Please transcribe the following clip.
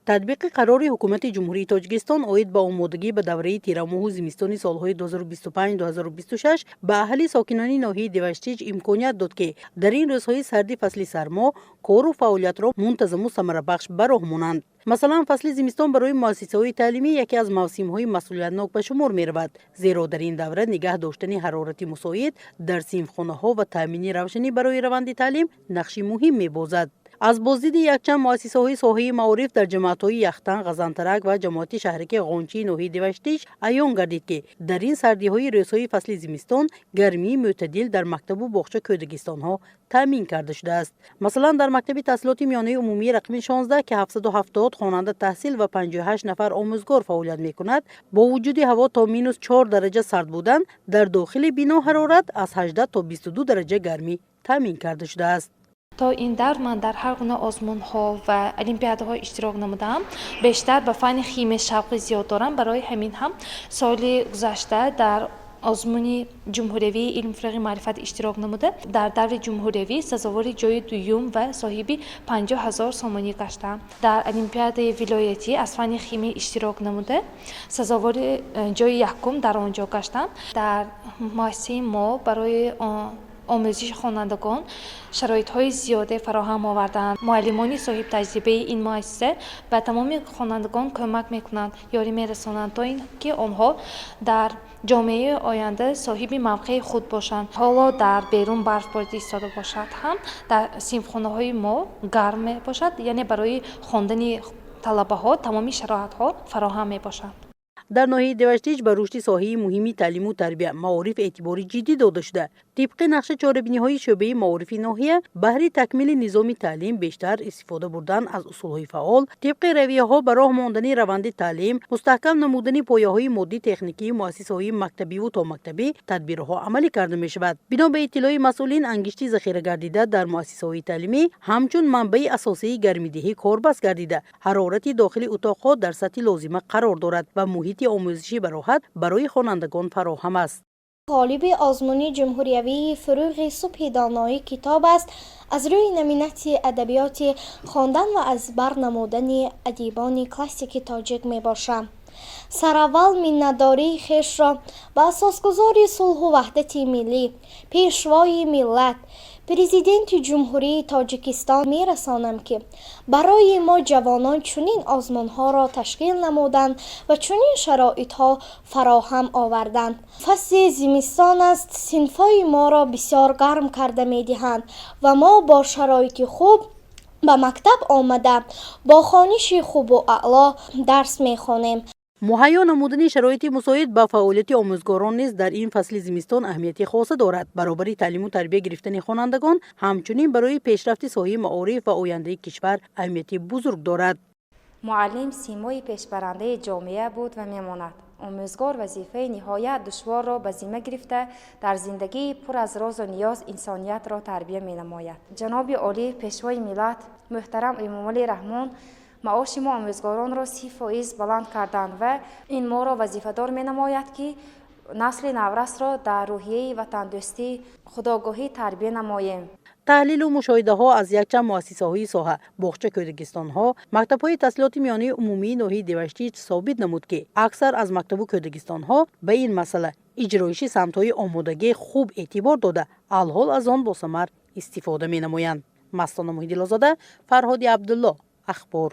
Татбиқи қарори Ҳукумати Ҷумҳурии Тоҷикистон оид ба омодагӣ ба давраи тирамоҳу зимистони солҳои 2025-2026 ба аҳли сокинони ноҳияи Деваштич имконият дод, ки дар ин рӯзҳои сарди фасли сармо кору фаъолиятро мунтазаму самарабахш ба роҳ монанд. Масалан, фасли зимистон барои муассисаҳои таълимӣ яке аз мавсимҳои масъулиятнок ба шумор меравад, зеро дар ин давра нигаҳ доштани ҳарорати мусоид дар синфхонаҳо ва таъмини равшанӣ барои раванди таълим нақши муҳим мебозад. Аз боздиди якчанд муассисаҳои соҳаи маориф дар ҷамоатҳои Яхтан, Ғазантарак ва ҷамоати шаҳраки Ғончии ноҳияи Деваштич аён гардид, ки дар ин сардиҳои рӯзҳои фасли зимистон гармии мӯътадил дар мактабу боғча, кӯдакистонҳо таъмин карда шудааст. Масалан, дар мактаби таҳсилоти миёнаи умумии рақами 16, ки 770 хонанда таҳсил ва 58 нафар омӯзгор фаъолият мекунад, бо вуҷуди ҳаво то -4 дараҷа сард будан, дар дохили бино ҳарорат аз 18 то 22 дараҷа гармӣ таъмин карда шудааст. То ин давр ман дар ҳар гуна озмунҳо ва олимпиадаҳо иштирок намудаам. Бештар ба фанни химия шавқи зиёд дорам. Барои ҳамин ҳам соли гузашта дар озмуни ҷумҳуриявии «Илм, фурӯғи маърифат» иштирок намуда, дар даври ҷумҳуриявӣ сазовори ҷои дуюм ва соҳиби 50 000 сомонӣ гаштам. Дар олимпиадаи вилоятӣ аз фанни химия иштирок намуда, сазовори ҷои якум дар он ҷо гаштам. Дар муассисаи мо барои омӯзиши хонандагон шароитҳои зиёде фароҳам овардаанд. Муаллимони соҳибтаҷрибаи ин муассиса ба тамоми хонандагон кӯмак мекунанд, ёрӣ мерасонанд, то ин ки онҳо дар ҷомеаи оянда соҳиби мавқеи худ бошанд. Ҳоло дар берун барф борида истода бошад ҳам, дар синфхонаҳои мо гарм мебошад, яъне барои хондани талабаҳо тамоми шароитҳо фароҳам мебошанд. Дар ноҳияи Деваштич ба рушди соҳаи муҳими таълиму тарбия, маориф эътибори ҷиддӣ дода шуда, тибқи нақша чорабиниҳои шӯъбаи маорифи ноҳия баҳри такмили низоми таълим, бештар истифода бурдан аз усулҳои фаъол, тибқи равияҳо ба роҳ мондани раванди таълим, мустаҳкам намудани пояҳои моддӣ-техникии муассисаҳои мактабиву томактабӣ тадбирҳо амалӣ карда мешавад. Бино ба иттилои масъулин, ангишти захирагардида дар муассисаҳои таълимӣ ҳамчун манбаи асосии гармидиҳӣ корбаст гардида, ҳарорати дохили утоқҳо дар сатҳи лозима қарор дорад ва муҳити омӯзишӣ бароҳат барои хонандагон фароҳам аст. Ғолиби озмуни ҷумҳуриявии «Фурӯғи субҳи доноӣ китоб аст» аз рӯи номинатсияи адабиёти хондан ва аз бар намудани адибони классики тоҷик мебошам. Сараввал миннатдории хешро ба асосгузори сулҳу ваҳдати миллӣ, Пешвои миллат, Президенти Ҷумҳурии Тоҷикистон мерасонам, ки барои мо ҷавонон чунин озмунҳоро ташкил намуданд ва чунин шароитҳо фароҳам оварданд. Фасли зимистон аст, синфҳои моро бисёр гарм карда медиҳанд ва мо бо шароити хуб ба мактаб омада, бо хониши хубу аъло дарс мехонем. Муҳайё намудани шароити мусоид ба фаъолияти омӯзгорон низ дар ин фасли зимистон аҳамияти хоса дорад. Баробари таълиму тарбия гирифтани хонандагон, ҳамчунин барои пешрафти соҳаи маориф ва ояндаи кишвар аҳамияти бузург дорад. Муаллим симои пешбарандаи ҷомеа буд ва мемонад. Омӯзгор вазифаи ниҳоят душворро ба зимма гирифта, дар зиндагии пур аз розу ниёз инсониятро тарбия менамояд. Ҷаноби олӣ, Пешвои миллат муҳтарам Эмомалӣ Раҳмон маоши мо омӯзгоронро 30% баланд карданд ва ин моро вазифадор менамояд, ки насли наврасро дар рӯҳияи ватандӯстӣ, худогоҳӣ тарбия намоем. Таҳлилу мушоҳидаҳо аз якчанд муассисаҳои соҳа, боғча, кӯдакистонҳо, мактабҳои таҳсилоти миёнаи умумии ноҳияи Деваштич собит намуд, ки аксар аз мактабу кӯдакистонҳо ба ин масъала, иҷроиши самтҳои омодагӣ, хуб эътибор дода, алҳол аз он босамар истифода менамоянд. Мастона Муҳиддилозода, Фарҳоди Абдулло, Ахбор.